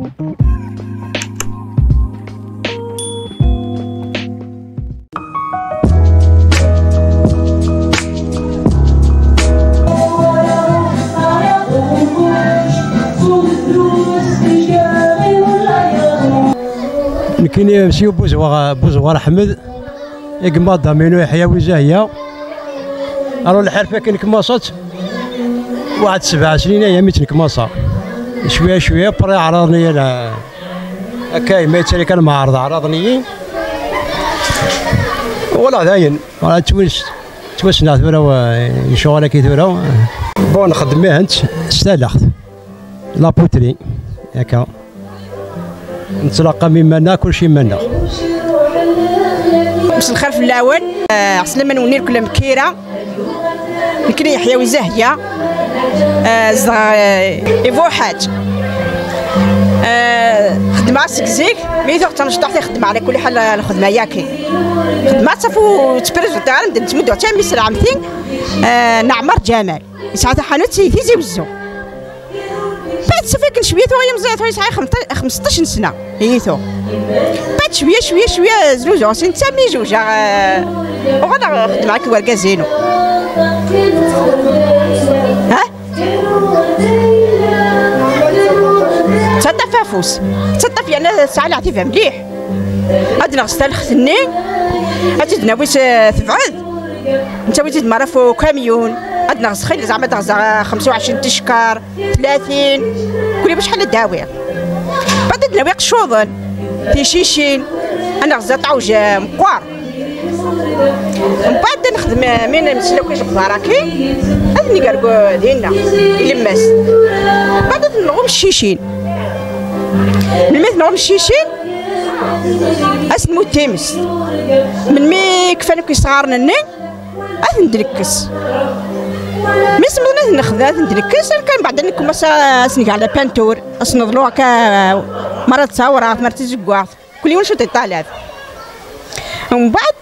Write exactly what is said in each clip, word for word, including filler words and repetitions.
Nekkini Msyu Buzwar, Buzwar Ḥmed, i yemma Damino Yeḥya Wizahya. Alors lḥerf akken kmaṣat, waḥed sebɛa snin aya mi tt-nkmaṣa. Cwiya cwiya, après ɛraḍen-iyi la-, akka ma yettali kan mɛarḍ ɛraḍen-iyi. Wala dayen, wala ttwis-, ttwasneɣ tura, wa-, lecɣal-agi tura. Bon, nxeddem ihent s talaɣt. La poterie, akka. Nettlaqqam iman-nneɣ, kulci iman-nneɣ. Mselxir fell-awen. Eh, ɛeslama-nwen irkel amkira. Nekkni Yeḥya Wizahya. Eh, zedɣeɣ, eh, i Buḥaǧ. Eh, xeddmeɣ seg zik, mi tuɣ d tamecṭuḥt i xeddmeɣ, ɛla kulli ḥal, lxedma-yaki. Xeddmeɣ ttaf ur ttprizenti ara, medden ttmudduɣ-tt armi sreɛmti, eh, Naɛmer Ǧamal. Yesɛa taḥanut i Tizi Wezzu. Bad safak n cwiya tuɣa yemẓi, tuɣa yesɛa xemṭa-, xmesṭac n sna. Ihi tuɣ. Bad cwiya, cwiya, cwiya, zluzuɣ sin netta mi zewjeɣ, eh, uɣaleɣ xeddmeɣ akked wergaz-inu. Ha? Ttaṭṭaf afus. Ttaṭṭaf yerna tesɛa leɛtiba mliḥ. Ad nɣes talxt-nni, ad tt-id-nawi s, eh, tebɛed. Nettawi-tt-id merra f ukamyun. Ad nɣes xil, zeɛma ad nɣes, eh, xemsa u ɛecrin tickar, tlatin. Kulli acḥal ad d-awiɣ. Bad ad d-nawi iqeccuḍen, ticicin. Ad nɣes ṭawj, eh, meqqer. Mbeɛd ad nexdem, eh, mi nemsel akk ijeqḍar-agi, ad ngergu dinna, i lemmas. Mbeɛd ad nɣum ccicin. Melmi ad nɣum ccicin, ad s-nmud timest. Melmi kfan akk yesɣaren-nni, ad ten-d-nekkes. Mi semmḍen ad ten-nexdem, ad ten-d-nekkes, kan mbeɛd ad nekkumas ad s-neg la peinture, ad s-neḍlu akka, eh, mara d tawraɣt, mara d tizeggaɣt. Kulli yiwen cwiṭ iṭalab. Mbeɛd,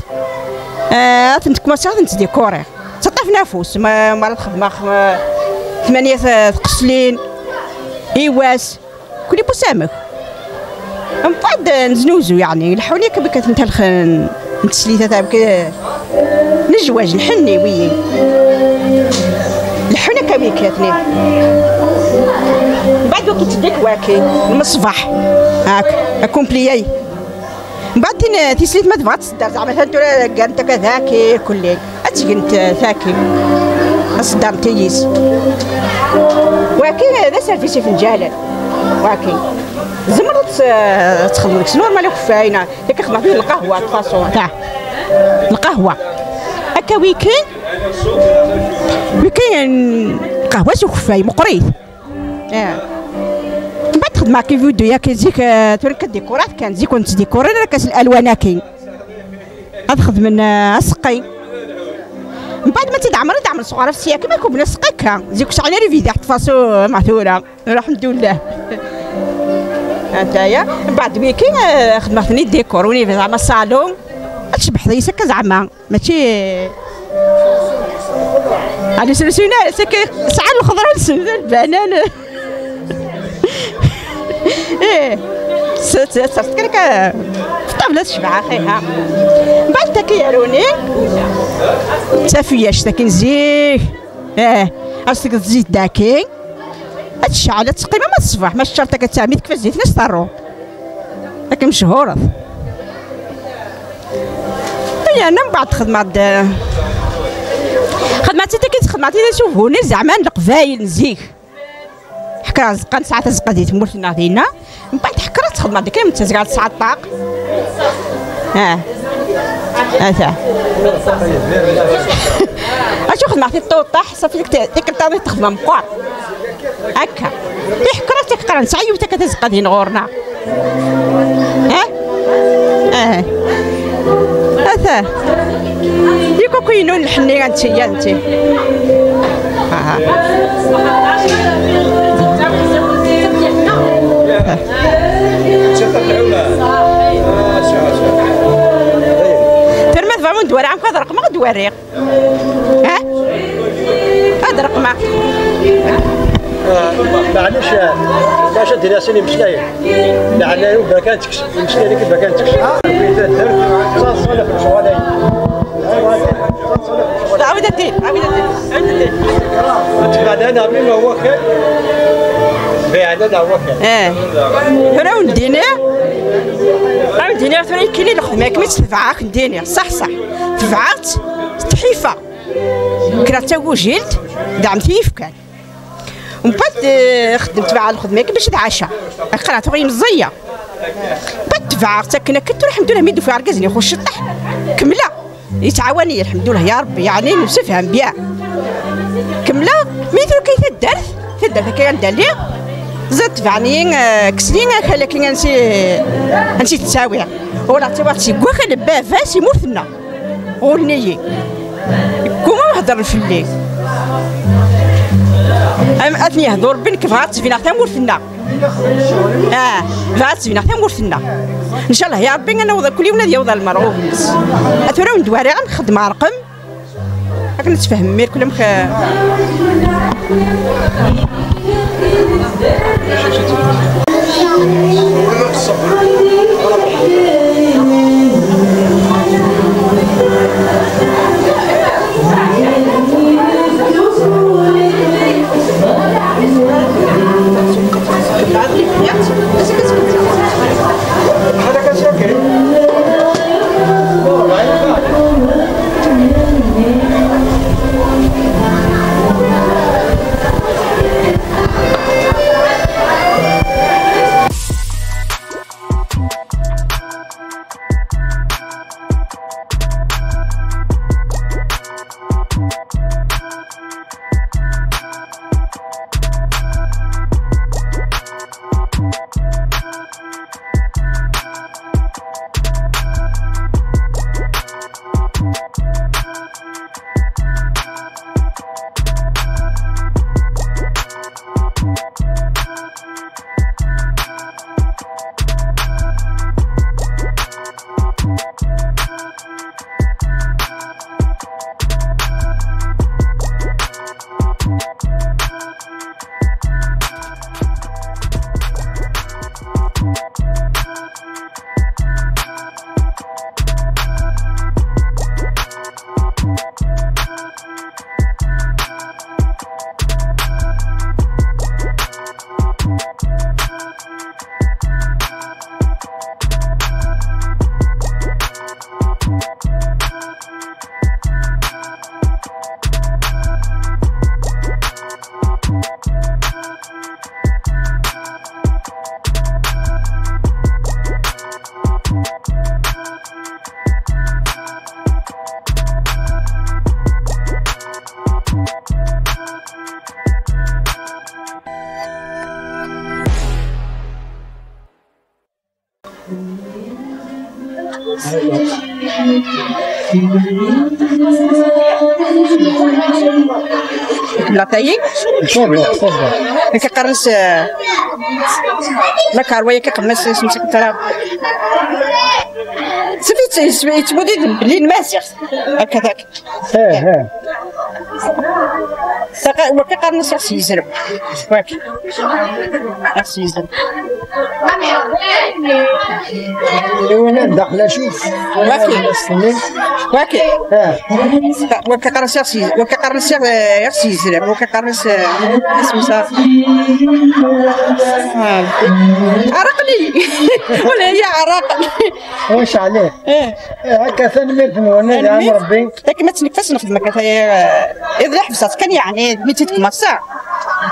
eh, ad tent-kmaṣiɣ, ad tent-ttdikuriɣ. Ttaṭṭafen afus, ma, mara ad xedmeɣ, eh, tmanya t-, tqeslin, i wass, kulli yiwet amek. Mbeɛd, eh, neznuzu, yeɛni, leḥḥun yakk amek ad ten-talxen. N teslit ata bk-, n zzwaǧ, lḥenni, wiyi. Leḥḥun akka wiki, atni. Mbeɛd waki tteddik waki, lmeṣbaḥ. Hak, akumpliyay. Mbeɛd tin, tislit ma tebɣa ad tsedder, zeɛma atan tura ggarent akka daki, kulli. Ad tt-gent, eh, taki. Ad ṣeddrent yis. Waki, eh, d aserfis ifenǧalen. Waki. Tzemreḍ ad tt-, ad txedmeḍ deg-s normal akeffay, neɣ akka xedmeɣ-t lqahwa, de façon, ta. Lqahwa. Akka wiki, wiki n lqahwa s ukeffay, meqqrit. Eh. Mbeɛd xedmeɣ ki vidéo-yaki zik, eh, tura ka dikurat kan, zik ur nettdikurin ara kas lalwan-aki. Ad xedmen, eh, aseqqi. Mbeɛd ma tt-id-ɛemren, id-ɛemren sɣur afesyak, ma kubna aseqqi akka. Zik ur sɛin ara ibidaɛ, de façon, ma tura. Alḥemdullah. Ataya. Mbeɛd wiki, eh, xedmeɣ-ten-id décor, win yebɣa zeɛma ṣṣalun. Ad tcebḥeḍ yis akka zeɛma. Mačči. Ɛni srusun-a, saki sɛan lxeḍra-nsen, d lbanan. Ih. S-, s-, s-, kan akka. Ṭṭabla tecbeḥ, axi, ha. Mbeɛd taki yaruni. D tafuyact, akin zik. Ih. Ad s-tgeḍ zzit daki. Ad tecɛel, ad teqqim ama d ṣṣbeḥ, ma teččar takka d tɛemmi, tekfa zzit-nni s terru. Akken mechuret. Yerna mbeɛd xedmeɣ-d, xedmeɣ-tt-id akken xedmeɣ-tt-id asugun, zeɛma n leqbayel n zik. Ḥekreɣ azeqqa, nesɛa tazeqqa di tmurt-nneɣ dinna. Mbeɛd ḥekreɣ-tt, xedmeɣ-d akken tazga tesɛa ṭṭaq. Ah. Ata. Acu xedmeɣ-t-id ṭuṭaḥ, safi dik-, tikkelt-a texdem meqqar. Akka. Tiḥekṛat i qqaren, sɛa yiwet akka tazeqqa din ɣur-neɣ. Ha? Ah. Ata. Di kuku-inu n lḥenni, anti, anti. Aha. Terma tebɣam ad d-wariɣ, amek ad reqmeɣ, ad d-wariɣ. Ha? Ad reqmeɣ. Maɛlic, maɛlic ad d-iniɣ sin imeslayen. Lɛella-w bakan tekcem, imeslayen-agi bakan tekcem. Taddart, ttaḍsan ɣef lecɣal-agi. Ɛawed ad d-in, ɛawed ad d-in, ɛawed ad d-in. Tebɛen-aneɣ mi wakal. Tebɛen-aneɣ wakal. Eh. Tura ur d-iniɣ, ur d-iniɣ tura ikkini lexdma-agi mi tt-tebɛeɣ, ad k-d-iniɣ, ṣaḥ, ṣaḥ. Tebɛeɣ-tt s tḥifa. Kkreɣ d tagujilt, d ɛemti yefkan. Mbeɛd, eh, xedmeɣ tebɛeɣ lxedma-agi bac d ɛaca. Aql-aɣ tuɣ imeẓẓiya. Mbeɛd tebɛeɣ-tt akken akken, tura lḥemdullah mi d-ufiɣ argaz-nni ixucc ciṭṭaḥ. Kemmleɣ. Yettɛawan-iyi lḥemdullah ya Rebbi, yeɛni nemsefham bya. Kemmleɣ, mi tura kan taddart, taddart akka anda lliɣ. Ẓid tebɛen-iyi, eh, kksen-iyi akal-agi ansi, ansi tettawi. Ula ttawiɣ-tt seg wakal n baba-s i murt-nneɣ. Ɣullen-iyi. Yegguma ad hedren fell-i. Am ad ten-yehdu Rebbi, nekk bɣiɣ ad tebneɣ tamurt-nneɣ. Ah, bɣiɣ ad tebneɣ tamurt-nneɣ. Ncallah ya Rebbi ad naweḍ, kul yiwen ad yaweḍ ɣer lmerɣub-nnes. A tura ur d-wariɣ am xedmeɣ rqem. Akken ad tfehmem irkel amek. La taille. Akka qqaren-as, eh, la carwa, akka qqaren-as, isem-is akka tara. Safi, yettmudi belli n Maziɣ. Akka, akka. Eh, eh. Saka, waki qqaren-as Iɣes Yezrem. Waki. Iɣes Yezrem. Win daxel, acuf. Waki. Waki. Eh. Waki qqaren-as Iɣes Yez-, waki qqaren-as Iɣ-, eh, Iɣes Yezrem. Waki qqaren-as, eh, isem-is. Ah. Araqli. Wala ya araqli. Wac ɛlih. Eh. Eh, akka, tanemmirt-nwen, ad iɛan Rebbi. Akken ma tt-nekfa ad tt-nexdem akka, eh, iḍ la ḥebseɣ kan, yeɛni, mi tt-id-kmaṣṣeɣ.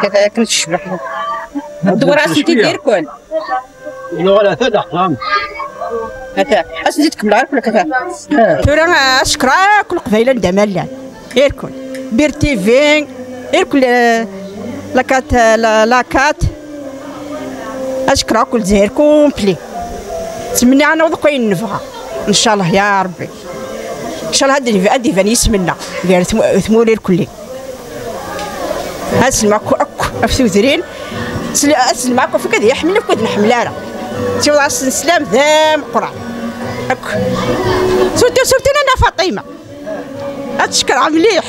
Akka, akken tecbeḥ. Dwar asen-t-id irkul. Nuɣal ata d axxam. Ata, asen-t-id-kemmleɣ irkul akka. Eh. Tura, eh, ad cekkreɣ akk Leqbayel anda ma llan. Irkul. Bir T V, irkul, eh, la kat, eh, la, la kat. Ad cekkreɣ akk Lezzayer complet. Ttmenniɣ ad naweḍ akk ayen nebɣa. Ncallah ya Rebbi. Ncallah ad d-, ad d-iban yisem-nneɣ gar tmu-, tmura irkelli. Ad sellmeɣ akk, akk ɣef tudrin. Sel-, ad sellmeɣ akk ɣef wid i ḥemmlen, akked ur nḥemmel ara. Tiwḍ-asen sslam d ameqqran. Akk. Surtout, surtout Nana Faṭima. Ad cekkreɣ mliḥ.